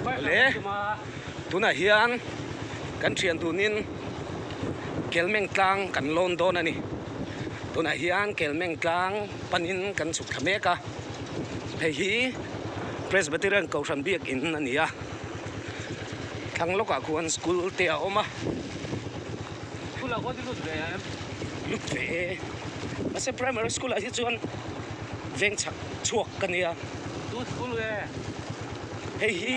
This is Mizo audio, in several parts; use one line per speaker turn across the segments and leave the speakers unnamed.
Le tunah hian kan thian dunin Kelmeng tlang kan lawn dawn a ni. Tunah hian Kelmeng tlang panin kan chhuk thla mek a, hei hi Presbyterian Kohhran Biakin a ni a, thlang lawkah khuan school te a awm a.
School ah khuan i lut ve em?
Lut ve e. Mahse primary school ah hi chuan veng chhak chhuak ka nia.
Tu school nge?
Hei hi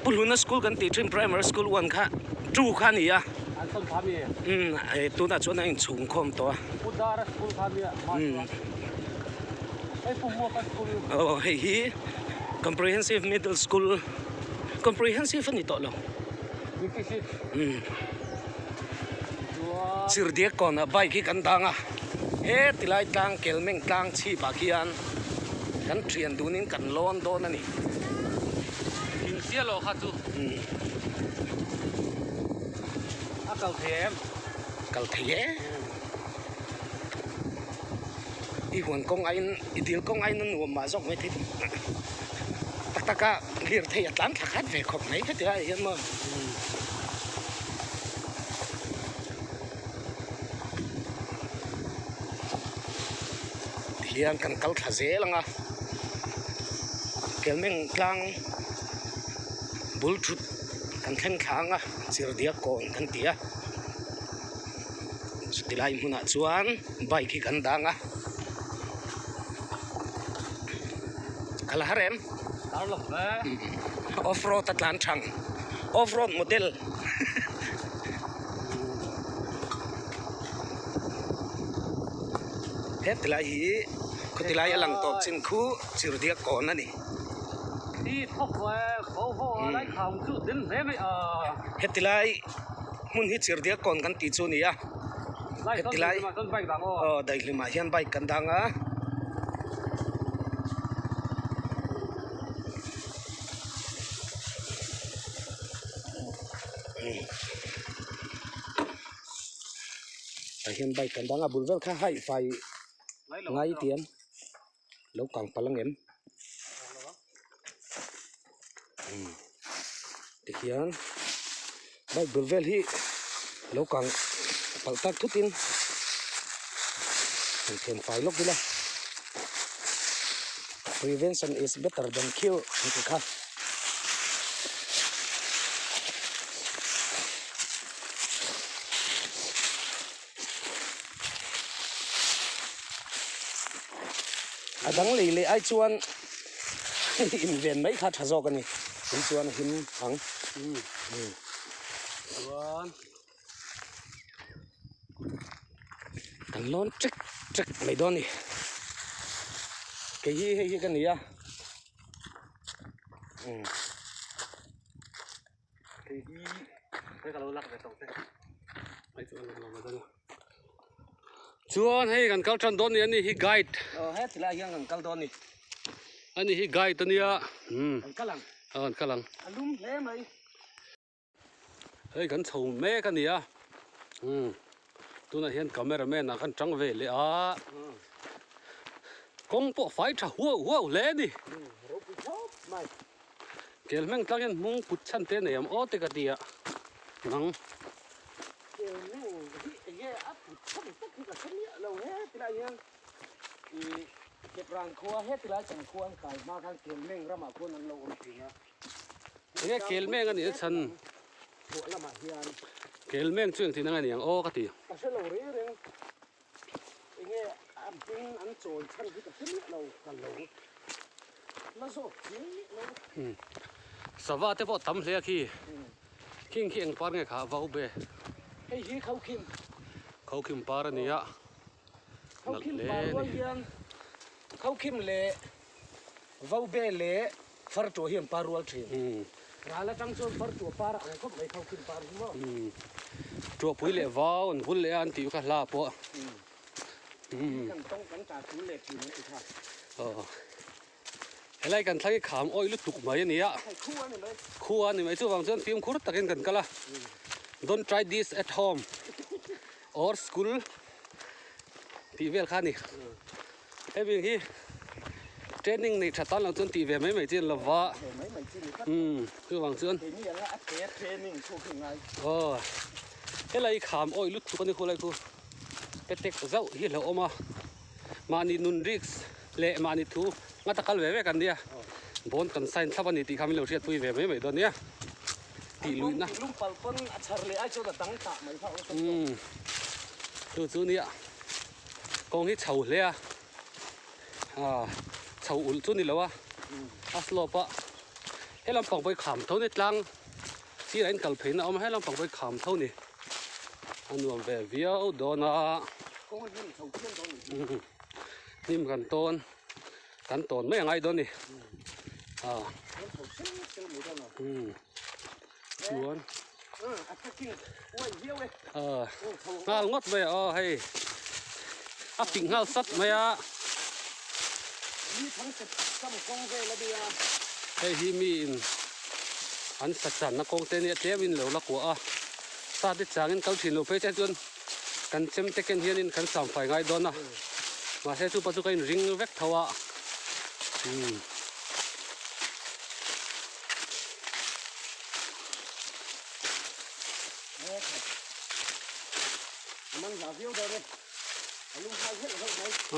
Pu Hluna school kan tih thin primary school one kha two kha a ni a.
An sawn kha mi?
Umm tunah chuan a inchhung khawm tawh a.
Pu Dara school kha mi a hma chuan. Hei Pu Hmuaka school.
Aw hei hi comprehensive middle school comprehensive a ni tawh lo. Umm Chirdiak kawnah bike hi kan dang a, he tilai tlang Kelmeng tlang chhipah khian kan thian dunin kan lawn dawn a ni.
Thing sia lo kha chu a kal thei em?
Kal thei e. I huan kawng aiin i dil kawng aiin a nuam mah zawk mai thei tak tak a lirthei a tlan thla khat ve khawp mai heti lai ah hian maw. Tihian kan kal thla zel ang a Kelmeng tlang bul thut kan thleng thla ang a Chirdiak kawn kan ti a. Chuti lai hmunah chuan bike hi kan dang a, a la har em? Off road a tlan thang, off road model heti lai hi khawti lai a lang tawp chin khu chirhdiak kawn a ni. Heti lai. Hmun hi chirhdiak kawn kan tih chu a ni a, heti lai aw daihlimah hian bike kan dang a. Tah hian bike kan dang a bul vel kha hai fai ngai tiam lo kang palh ang em tihian bike bul vel hi lo kang palh tak thut in han thian fai lawk ila prevention is better than cure an tih kha. A dang lei leh ai chuan inven mai kha tha zawk a ni tin chuan a him ang
chuan
kan lawn ṭek ṭek mai dawn a ni kei hi hei hi ka ni a umm.
Hei hi hei ka lo lak ve tawh te ai chu a lang lo mai dawn a chuan hei kan kal tan dawn ni ani hi guide
aw he tilai hian kan kal dawn ni
ani hi guide ania
umm kan kal ang
aw kan kal ang
a lum hle mai
hei kan chho mek ani a umm tunah hian camera man ah khan tang ve leh a kawng pawh fai tha huau huau hle ani
umm ropui khawp mai.
Kelmeng tlang hian hmung put chhan te nei ang aw te ka ti a nang.
Kelmeng hi enge a put chhan tak hi ka hre miah lo he tilai hian ih Kepran khua he tilai chan khua an kai hma khan Kelmeng ramah khuan an lo awm thin a.
Enge Kelmeng a nih na chhan?
Thuah lamah hian.
Kelmeng chu engtin anga ni ang aw ka ti.
Ka hre lo reng reng. Enge an hming an chawi chhan hi ka hre miah lo ka lo la zawk chiang miah lo.
Sava te pawh tam hle a khi. Khing khi eng par nge kha vau be.
Hei hi Khaukhim.
Khaukhim par a ni a.
Khaukhim par rual hian Khaukhim leh vau be leh Fartuah hi an par rual thin. Ral atang chuan fartuah par a ang khawp mai Khaukhim par hi maw.
Tuahpui leh vau an vul leh a an tih kha hla pawh.
Kan tawng kan ta tul leh thin an ti kha.
Aw. Helai kan thlang hi kham awih lutuk mai a ni a.
Hei khua a ni mai.
Khua a ni mai chuvang chuan fimkhur takin kan kal a. Don't try this at home or school tih vel kha a ni. Hemi hi. Training nei tha tan lo chuan tih ve mai mai chi an lo va. Umm chuvang chuan. Aw helai kham awih lut tuk a ni khulai khu petek zauh hi a lo awm a mahni nun risk leh mahni thu nga ta kal ve vek an nia bond kan sign thlap a ni tih kha min lo hriatpui ve mai mai dawn nia tih luihna umm chu chu nia kawng hi chho hle a. Ah chho ulh chu ni lo a a slope a helam pang pawh hi kham tho ni tlang sirah in kal phei na a awm a helam pang pawh hi kham tho ni a nuam ve viau dawn a hnim kan tawn kan tawn mai a ngai dawn a ni ah chuan ah nghal ngawt mai a aw hei a ping nghal sat mai a hei hi mi in an sa channa kawng te nia tlem in lo la kuah a sa te changin kal thin lo phei che chuan kan chem te ken hianin kan samfai ngai dawn a mahse chupa chu ka in ring vek tho a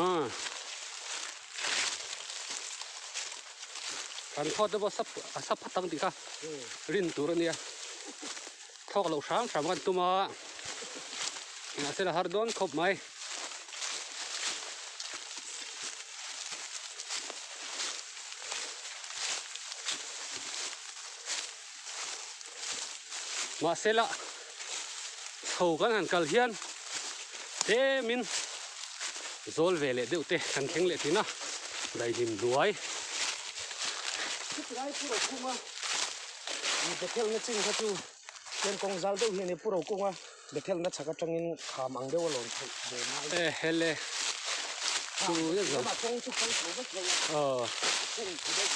umm. Kan thawt te pawh sap a sap phat ang tih kha rin tur a nia thawk loh hram hram kan tum a mahse la har dawn khawp mai. Mahse la chho kan han kal hian tlemin zawl ve leh deuh te kan thleng leh thin a daihlim hnuai.
Chutilai Pu Rokunga mi Bethelna chin kha chu tlem kawng zal deuh hi a ni. Pu Rokunga Bethelna chhak atangin kham ang deuh a lawn theih ve ngai.
E hele chu zet zawng.
Kawng chu kal chho vek lo a.
Aw.
Kawng chho deuh.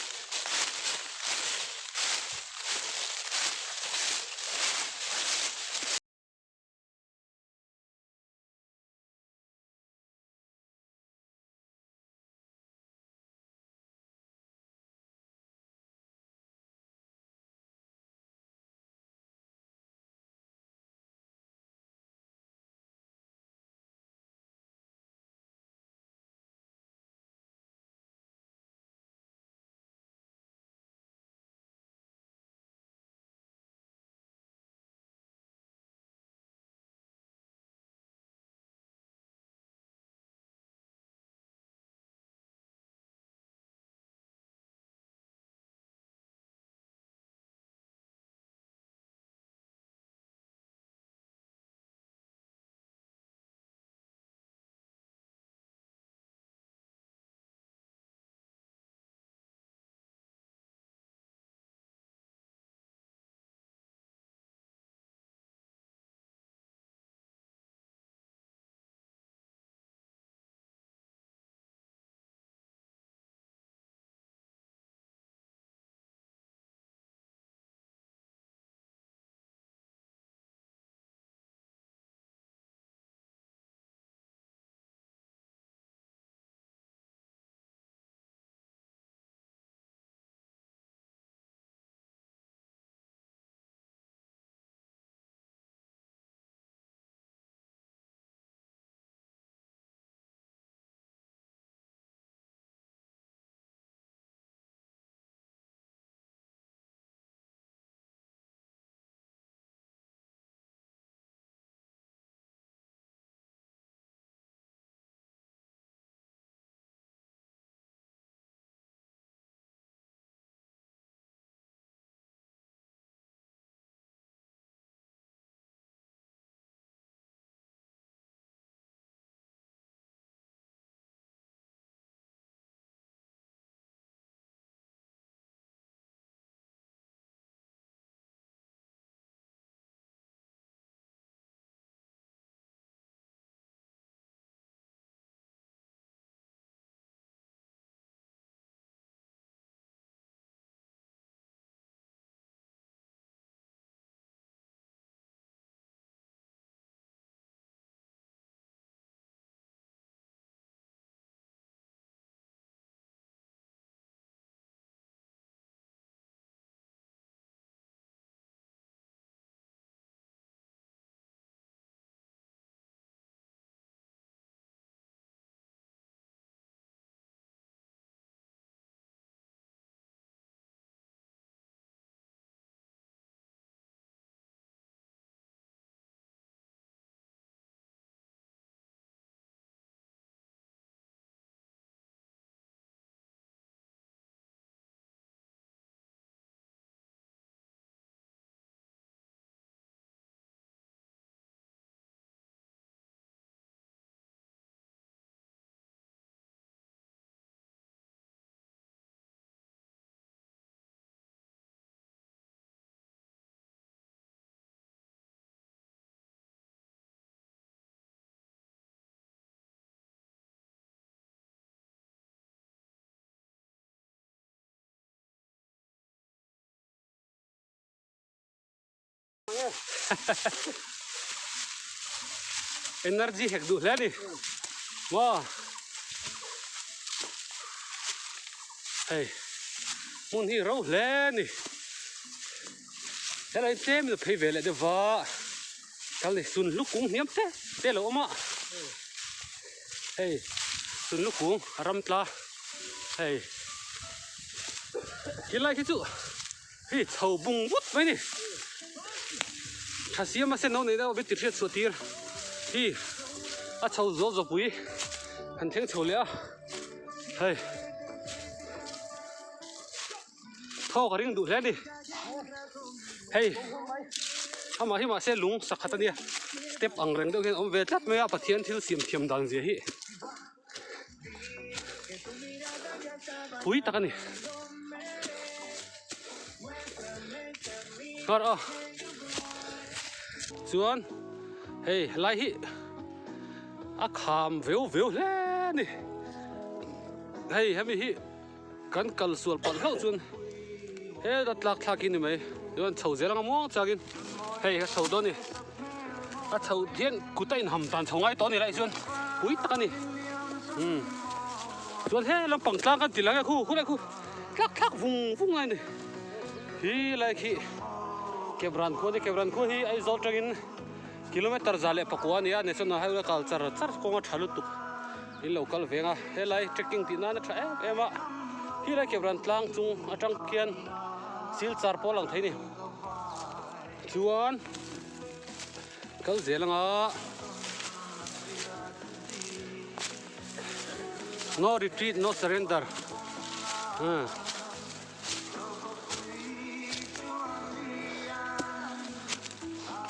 Energy hek duh hle a ni. Maw? Hei hmun hi ro hle a ni. Helai tlem in a phei ve leh deuh va, kal ni sunhlu kung hniam te te a lo awm a. Hei sunhlu kung a ram tla hei helai khi chu hei chho bung vut mai a ni. Tha siam a sen ho neih deuh a ti hriat chhuah tir hi a chho zual zawpui han thleng chho leh a hei. Thaw ka ring duh hle a ni. Hei amah hi mahse lung sakhat a nia step ang reng deuh hian a awm ve tlat mai a Pathian thil siam thiam dan zia hi pui tak a ni. Kar a chuan hei helai hi a kham veu veu hle a ni. Hei hemi hi. Kan kal sual palh hlauh chuan heta tlak thlak hi ni mai chuan chho zel anga muang changin hei a chho dawn a ni a chho hian kut a inham tan chho ngai tawh a ni lai chuan pui tak a ni umm chuan he lampang tlang kan ti lang e khu khu lai khu tlak thlak vung vung lai a ni hi lai khi kebran khua a ni kebran khua hi Aizawl atangin kilometer 109 a ni a national highway kal char char kawng a tha lutuk. In lo kal veng a, helai trekking tih nan a tha em em a, helai kebran tlang chung atang khian silchar pawh a lang thei a ni. Chuan kal zel anga no retreat no surrender umm.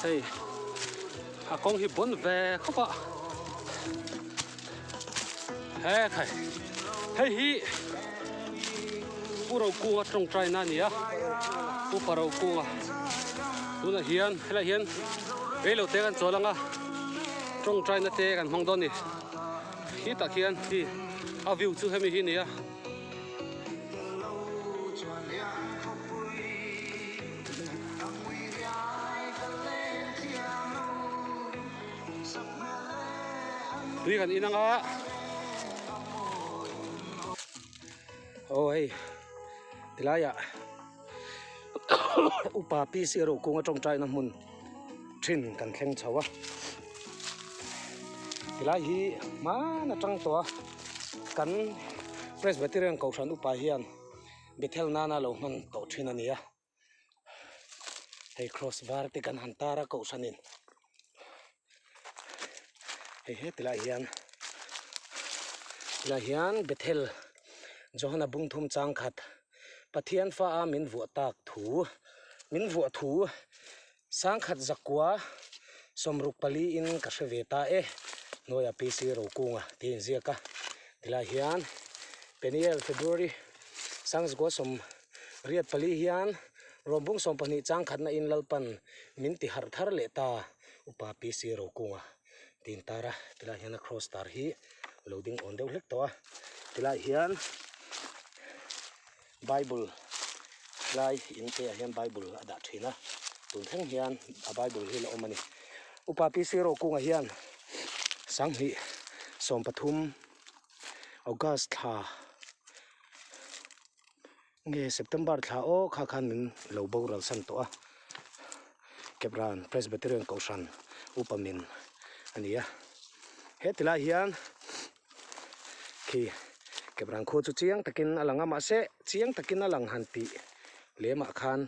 Hei a kawng hi bawn ve khawp a he khai hei hi Pu Rokunga tawngtai na a ni a Pu Pa Rokunga tunah hian helaiah hian reilo te kan chawl ang a tawngtai na te kan hmang dawn a ni hetah khian hi a view chu hemi hi a ni a. Tui kan in anga
aw hei tilaiah upa PC erawh kung atawng taina hmun thin kan thleng chho a tilai hi hman atang tawh a kan Presbyterian Kohhran upa hian Bethel nana lo hman tawh thin a ni a hei cross var te kan han tar a Kohhranin hei hetilai hian tilai hian Bethel Johana bungthum chang khat Pathian fa a min vuah tak thu min vuah thu sangkhat zakua 64 in ka hre ve ta e hnuaia PC Rokunga tih a inziak a tilai hian Peniel February sangzakua 84 hian Rawmbung 12 chang khatna in Lalpan min ti harh thar leh ta upa PC Rokunga tih a intar a tilai hian a cross tar hi lo ding awn deuh hlek tawh a tilai hian Bible lai in te ah hian Bible a dah thin a tun thleng hian a Bible hi la awm a ni upa PC Rokunga hian 2013 August thla nge September thla aw kha khan min lo boral san tawh a Kepran Presbyterian Kohhran upa min a ni a he tilai hian khi Kepran khua chu chiang takin a lang a mahse chiang takin a lang han tih lemah khan.